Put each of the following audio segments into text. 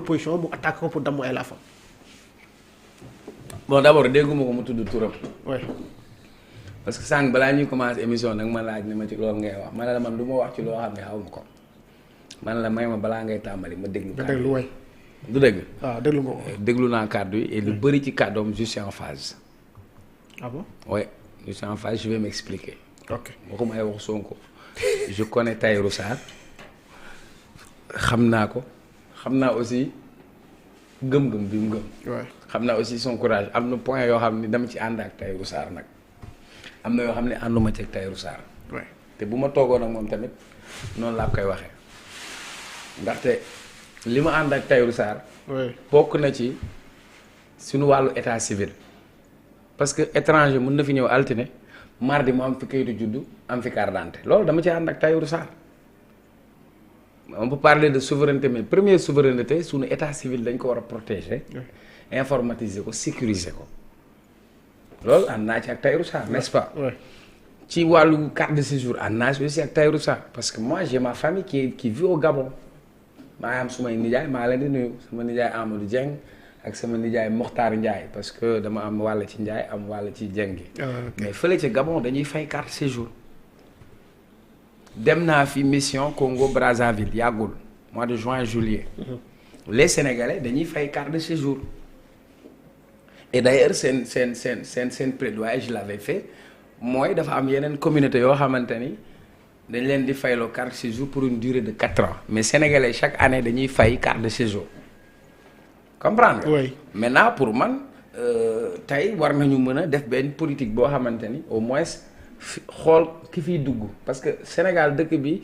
position mu attaque ko pour damm ay laafam. bon d'abord dégguma ko mu tudd turam. oui. parce que sànq balaa ñuy commencer émission nag ma laaj ne ma ci loolu ngay wax man la man du ma wax ci loo xam ne xaw ma ko man la may ma balaa ngay tàmbali ma déglu. nga déglu waay. du dégg. waaw déglu nga ko. déglu naa kàddu yi et lu bëri ci kàddoom je suis en phase. ah bon. oui je suis en phase je vais m'expliquer. ok waxuma ay wax Sonko je connais Tahirou Sarr xam naa ko xam naa aussi gëm-gëm bi mu gëm. waay xam naa aussi son courage am na point yoo xam ne dama ci ànd ak Tahirou Sarr nag am na yoo xam ne ànduma ci ak Tahirou Sarr. waay te bu ma toogoon ak moom tamit noonu laa koy waxee ndaxte li ma ànd ak Tahirou Sarr. waay bokk na ci suñu wàllu état civil parce que étranger mën na fi ñëw altine mardi mu am fi kayitu juddu am fi carte d'identité loolu dama ci ànd ak Tahirou Sarr on peut parler de souveraineté mais première souveraineté suñu état civil dañ ko war a protéger informatiser ko sécuriser ko loolu ànd naa ci ak Tahirou Sarr n'est-ce pas. ci wàllu carte de séjour ànd naa ci aussi ak Tahirou Sarr parce que moi j'ai ma famille qui vit au Gabon maa am sumay nijaay maa leen di nuyu sama nijaay Amadou Dieng ak sama nijaay Mokhtar Ndiaye parce que dama am wàll ci Ndiaye am wàll ci Dieng gi. mais fële ca Gabon dañuy fay carte séjour. dem naa fi mission Congo Brazzaville yàggul mois de juin juillet. les Sénégalais dañuy fay carte de séjour. et d'ailleurs seen plaidoyer je l'avais fait mooy dafa am yeneen communauté yoo xamante ni dañ leen di fayloo carte de séjour pour une durée de 4 ans mais Sénégalais chaque année dañuy fay carte de séjour. comprendre nga. oui maintenant pour man tey war nañu mën a def benn politique boo xamante ni au moins xool ki fiy dugg parce que Sénégal dëkk bi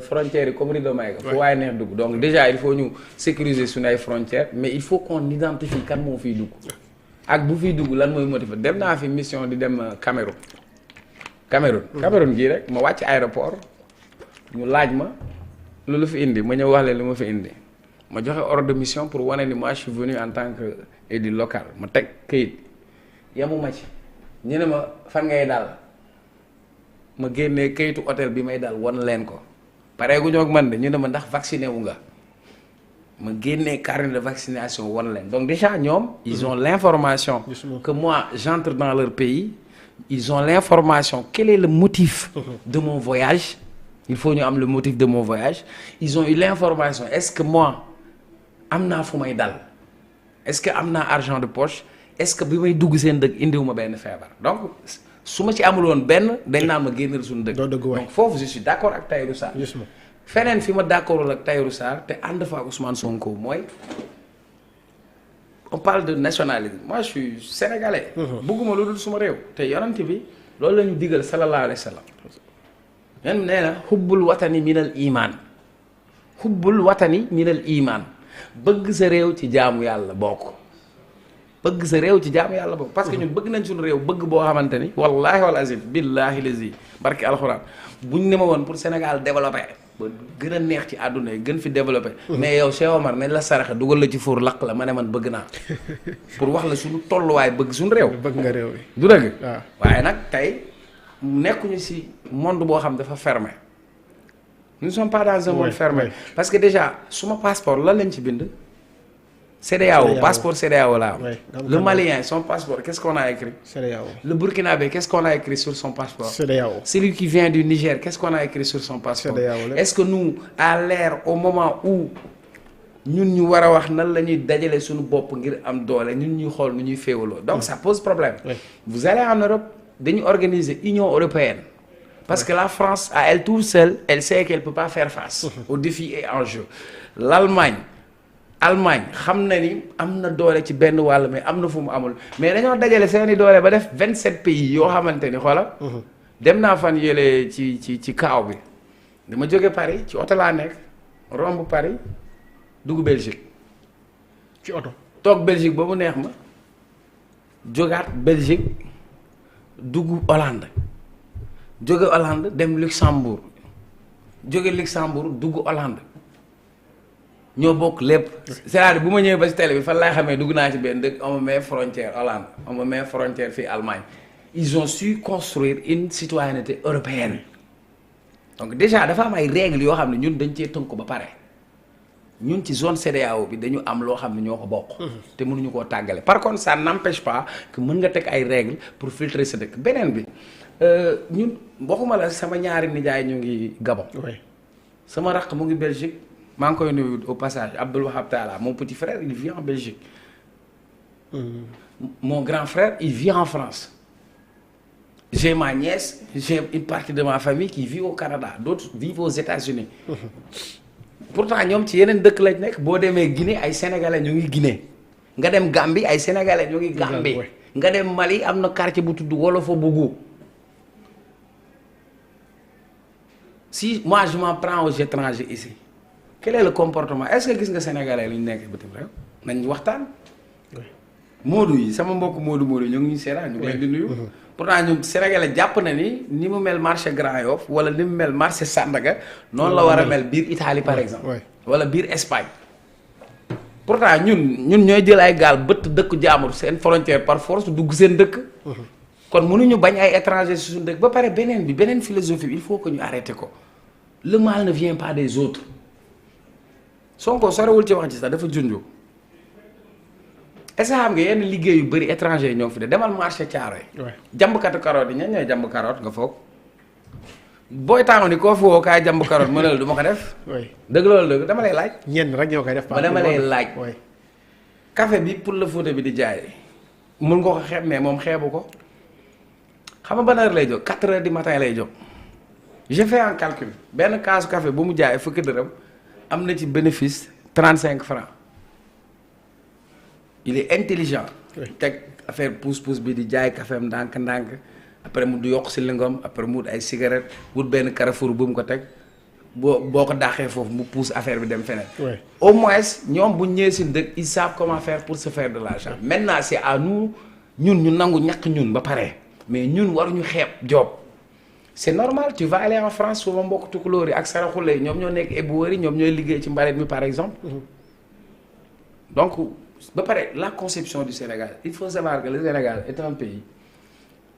frontières yi comme rideau may fu waaye neex dugg donc déjà il faut ñu sécuriser suñu ay frontières mais il faut qu'on identifie kan moo fiy dugg ak bu fiy dugg lan mooy motiver dem naa fi mission di dem Cameroun gii rek ma wàcc aéroport ñu laaj ma lu fi indi ma ñëw wax leen lu ma fi indi ma joxe ordre de mission pour wane ni moi je suis venu en tant que élu local ma teg këyit yemuma ci ñu ne ma fan ngay dal ma génnee këyitu hôtel bi may dal wan leen ko pareeguñu ak man de ñu ne ma ndax vacciné wu nga ma génnee carnet de vaccination wan leen donc déjà ñoom ils ont l'information que moi j'entre dans leur pays ils ont l'information quel est le motif de mon voyage il faut ñu am le motif de mon voyage ils ont eu l'information est-ce que moi am naa fu may dal est-ce que am naa argent de poche est-ce que bi may dugg seen dëkk indiwuma benn feebar donc su ma ci amul woon benn dañ naan ma génnal suñu dëkk donc foofu je suis d'accord ak Tahirou Sarr feneen fi ma d'accordul ak Tahirou Sarr te ànd fa ak Ousmane Sonko mooy on parle de nationalisme moi je suis sénégalais bëgguma lu dul suma réew te yonent bi loolu la ñu digal sallallahu alayhi wa sallam yan nee na xubbul watani minal iman xubbul watani minal iman bëgg sa réew ci jaamu yàlla bokk bëgg sa réew ci jaamu yàlla bokk parce que ñun bëgg nañ suñu réew bëgg boo xamante ni wallahi wal azim billahi lazi barki alxuraan buñ ne ma woon pour Sénégal développé ba gën a neex ci àdduna yi gën fi développé mais yow Cheikh Omar nañ la saraxe dugal la ci four lakk la ma ne man bëgg naa pour wax la suñu tolluwaay bëgg suñu réew bëgg nga réew mi du dëgg waaw waaye nag tey nekkuñu si monde boo xam dafa fermé nous ne sommes pas dans un monde fermé parce que déjà suma passeport lan lañ ci bind CEDEAO passeport CEDEAO là le Malien son passeport qu'est-ce qu'on a écrit CEDEAO le Burkinabé qu'est-ce qu'on a écrit sur son passeport CEDEAO celui qui vient du Niger qu'est-ce qu'on a écrit sur son passeport est-ce que nous à l'ère au moment où ñun ñu war a wax nan la ñuy dajale suñu bopp ngir am doole ñun ñuy xool nu ñuy féewaloo donc ça pose problème vous allez en Europe dañu organiser Union européenne parce que la France à elle toute seule elle sait qu'elle peut pas faire face aux défis et enjeux Allemagne xam na ni am na doole ci benn wàll mais am na fu mu amul mais dañoo dajale seeni doole ba def 27 pays yoo xamante ni xoola dem naa fan yële ci kaaw bi dama jóge Paris ci oto laa nekk romb Paris dugg Belgique ci oto toog Belgique ba mu neex ma jógaat Belgique dugg Hollande jóge Hollande dem Luxembourg jóge Luxembourg dugg Hollande ñoo bokk lépp c'est-à-dire bu ma ñëwee ba ci télé bi fan laay xamee dugg naa ci benn dëkk on me met frontière Hollande on me met frontière fii Allemagne ils ont su construire une citoyenneté européenne donc déjà dafa am ay règles yoo xam ne ñun dañ cee tënk ko ba pare ñun ci zone CEDEAO bi dañu am loo xam ne ñoo ko bokk. te mënuñu koo tàggale par contre ça n'empêche pas que mën nga teg ay règles pour filtrer sa dëkk beneen bi ñun waxuma la sama ñaari nijaay ñu ngi Gabon. sama raq mu ngi Belgique maa ngi koy nuyu au passage Abdoul Wahab Talla mon petit frère il vit en Belgique. Mon grand frère il vit en France. J'ai ma nièce j'ai une partie de ma famille qui vit au Canada d'autres vivent aux États-Unis pourtant ñoom ci yeneen dëkk lañ nekk boo demee Guinée ay sénégalais ñu ngi Guinée nga dem Gambie ay sénégalais ñu ngi Gambie nga dem Mali am na quartier bu tudd Wolofa-Bougou. Si moi je m'en prends aux étrangers ici quel est le comportement est-ce que gis nga sénégalais lu ñu nekk bitim réew nañ waxtaan. Moodu yi sama mbokk Moodu ñu ngi ñu seetaan ñu ngi leen di nuyu. pourtant ñun sénégalais jàpp na ni mu mel marché Grand Yoff wala ni mu mel marché Sandaga noonu la war a mel biir Italie par exemple. wala biir Espagne. pourtant ñun ñooy jël ay gaal bëtt dëkk jaamur seen frontière par force dugg seen dëkk. kon mënuñu bañ ay étrangers si suñu dëkk ba pare beneen philosophie bi il faut que ñu arrêté ko le mal ne vient pas des autres Sonko sorewul ci wax ci sax dafa junju. est-ce que xam nga yenn liggéey yu bëri étranger yi ñoo fi de demal marché Thiaroye. jàmbkatu carotte yi ñan ñooy jàmb carotte nga foog. booy tàngu ni koo fi woo kaay jàmb carotte mën na la du ma ko def. dëgg loolu dëgg dama lay laaj. ñenn rek ñoo koy def. ma dama lay laaj. café bi pour le Fouta bi di jaay mun nga ko xeeb mais moom xeebu ko xam nga ban heure lay jóg 4 heures du matin lay jóg. j'ai fait un calcul benn kaasu café bu mu jaay fukki dërëm am na ci bénéfice 35 francs. il est intelligent. teg affaire pousse-pousse bi di jaay caféem ndànk-ndànk après mu du yokk si lingom après mu wut ay cigarette wut benn carrefour bu mu ko teg boo ko dàqee foofu mu pousse affaire bi dem feneen. au moins ñoom bu ñëwee si dëkk ils savent comment faire pour se faire de l'argent. maintenant c'est à nous ñun ñu nangu ñàkk ñun ba pare mais ñun waruñu xeeb job. c'est normal tu vas aller en France su ma mbokk tukulóor yi ak saraxule ñoom ñoo nekk éboueurs yi ñoom ñooy liggéey ci mbalit mi par exemple. donc. ba pare la conception du Sénégal il faut savoir que le Sénégal est un pays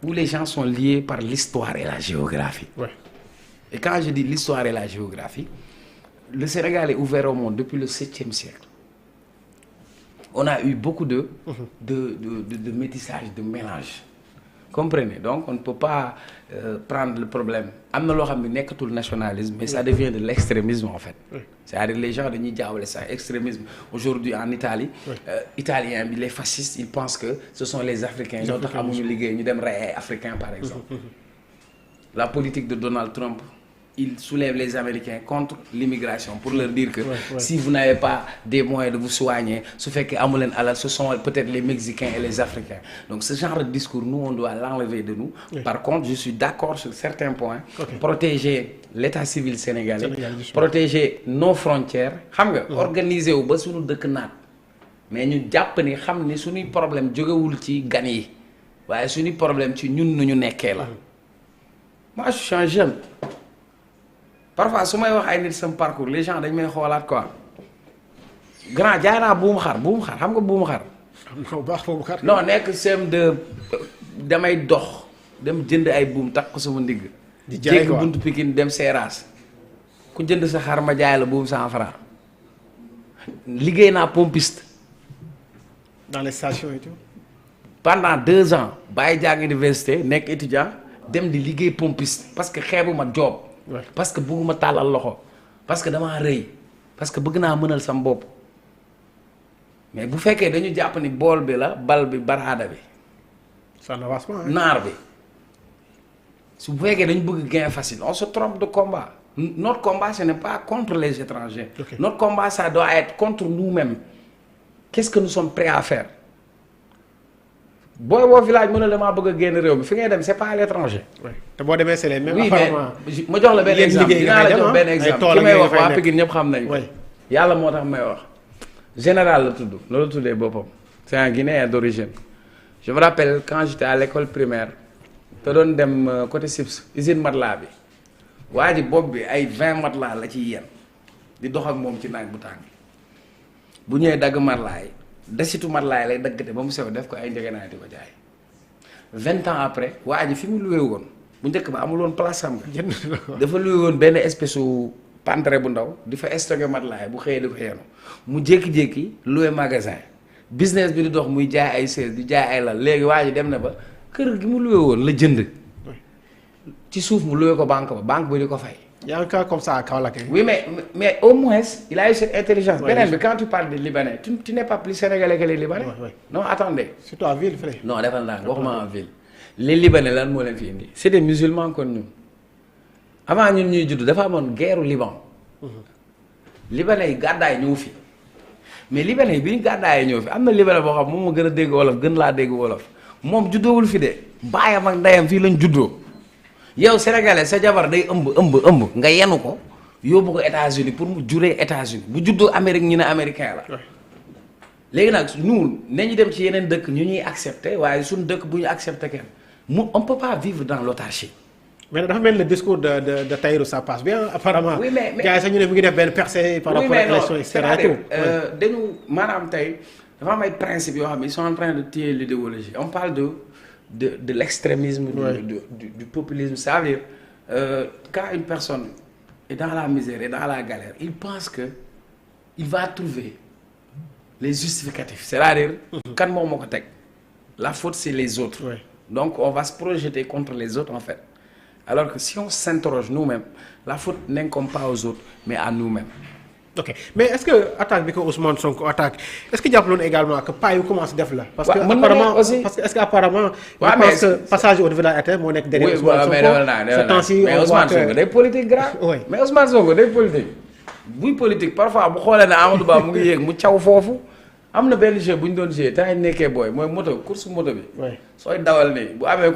où les gens sont liés par l'histoire et la géographie. Et quand je dis l'histoire et la géographie le Sénégal est ouvert au monde depuis le 7e siècle. On a eu beaucoup de métissage, de mélange. Comprenez? Donc on ne peut pas prendre le problème am na loo xam ne nekkatul nationalisme mais ça devient de l'extrémisme en fait. C'est-à-dire les gens dañuy jaawale sax extrémisme aujourd'hui en Italie. Italien bi les fascistes ils pensent que ce sont les Africains ñoo tax amuñu liggéey ñu dem rey ay Africains par exemple. La politique de Donald Trump il soulève les Américains contre l'immigration pour leur dire que si vous n'avez pas des moyens de vous soigner su fekkee amu leen alal ce sont peut-être les Mexicains et les Africains donc ce genre de discours nous on doit l'enlever de nous. Par contre je suis d'accord sur certains points. Protéger l'état civil sénégalais. Protéger nos frontières xam nga. Organiser wu ba suñu dëkk naat mais ñu jàpp ni xam ni suñuy problème jógewul ci gan yi waaye suñuy problème ci ñun nu ñu nekkee la. Moi je suis un jeune. Parfois su may wax ay nit sama parcours les gens dañ may xoolaat quoi grand jaay naa buumu xar xam nga buumu xar. am na bu baax buumu xar. non nekk CM2 damay dox dem jënd ay buum takk ko sama ndigg. di jaay quoi buntu Pikine dem Seras ku jënd sa xar ma jaay la buum 100 francs liggéey naa pompiste. dans les stations et tout. pendant 2 ans bàyyi jàng université nekk étudiant dem di liggéey pompiste parce que xeebuma job. parce que bëgguma tàllal loxo parce que damaa rëy parce que bëgg naa mënal sam bopp mais bu fekkee dañu jàpp ni bool bi la bal bi baraada bi. ça n'avance pas naar bi su bu fekkee dañu bëgg gain facile on se trompe de combat notre combat ce n'est pas contre les étrangers. Notre combat ça doit être contre nous-mêmes qu'est-ce que nous sommes prêts à faire booy woo village mën na damaa bëgg a génn réew mi fi ngay dem c'est pas à l'étranger. te boo demee c'est les mêmes. oui mais ma jox la benn exemple dinaa la jox benn exemple ki may wax waa Pikine ñëpp xam nañ ko. yàlla moo tax may wax. général la tudd loolu tuddee boppam. c'est un Guinéen d'origine. je me rappelle quand j'étais à l'école primaire te doon dem côté Sips usine matelas bi waa ji bopp bi ay 20 matelas la ciy yen di dox ak moom ci naaj bu tàng bu ñëwee dagg matelas yi desitu matelas lay daggate ba mu sew def ko ay njëgënaay di ko jaay 20 ans après waa ji fi mu loué woon bu njëkk ba amul woon place am nga dafa loué woon benn espèce pantre bu ndaw di fa stocké matelas bu xëyee di ko yenu mu jékki-jékki loué magasin business bi di dox muy jaay ay chaise di jaay ay lal léegi waa ji dem na ba kër gi mu loué woon la jënd ci suuf mu loué ko banque bi di ko fay. y a un cas comme ça à Kaolack. Oui, mais au moins, il a eu cette intelligence. Ouais, mais quand tu parles des Libanais, tu n'es pas plus sénégalais que les Libanais. Ouais. Non, attendez. Surtout en ville, frère. Non, en ville. Les Libanais, là, c'est des musulmans comme nous. Avant, nous avons une guerre au Liban. Libanais, ils gardent nous. Mais les Libanais, ils gardent nous. Il y a des Libanais qui ont des Wolof, qui ont des Wolof. Moi, je suis fidèle. Baya mak ndayam fi lañ juddo yow sénégalais sa jabar day ëmb nga yenu ko yóbbu ko États-Unis pour mu juree États-Unis bu juddoo Amérique ñu ne américain la léegi nag ñu nañu dem ci yeneen dëkk ñu ñuy accepter waaye suñu dëkk bu ñu accepter kenn on peut pas vivre dans l'autarcie. Mais dafa mel le discours de Tahirou ça passe bien apparemment. Oui mais gars yi sax ñu ne mu ngi def benn percée par rapport à l'élection etc. dañu maanaam tey dafa am ay principes yoo xam ne ils sont en train de tuer l'idéologie. On parle de l'extrémisme, du populisme. Ça veut dire, quand une personne est dans la misère et dans la galère, il pense que il va trouver les justificatifs. C'est-à-dire, quand moi la faute c'est les autres. Oui. Donc on va se projeter contre les autres en fait. Alors que si on s'interroge nous-mêmes, la faute n'incombe pas aux autres, mais à nous-mêmes. Ok mais est-ce que attaque bi ko Ousmane Sonko attaque est-ce que jàppaloon également que pas yu commencé def la. parce que apparemment parce que est-ce que apparemment. je pense que passage au-delà de la terre moo nekk derrière Ousmane Sonko. mais Ousmane Sonko day politique grave. oui mais Ousmane Sonko day politique. buy politique parfois bu xoolee ne Amadou Ba mu ngi yéeg mu caw foofu am na benn jeu bu ñu doon jouer temps yi nekkee booy mooy moto course moto bi. oui sooy dawal nii bu amee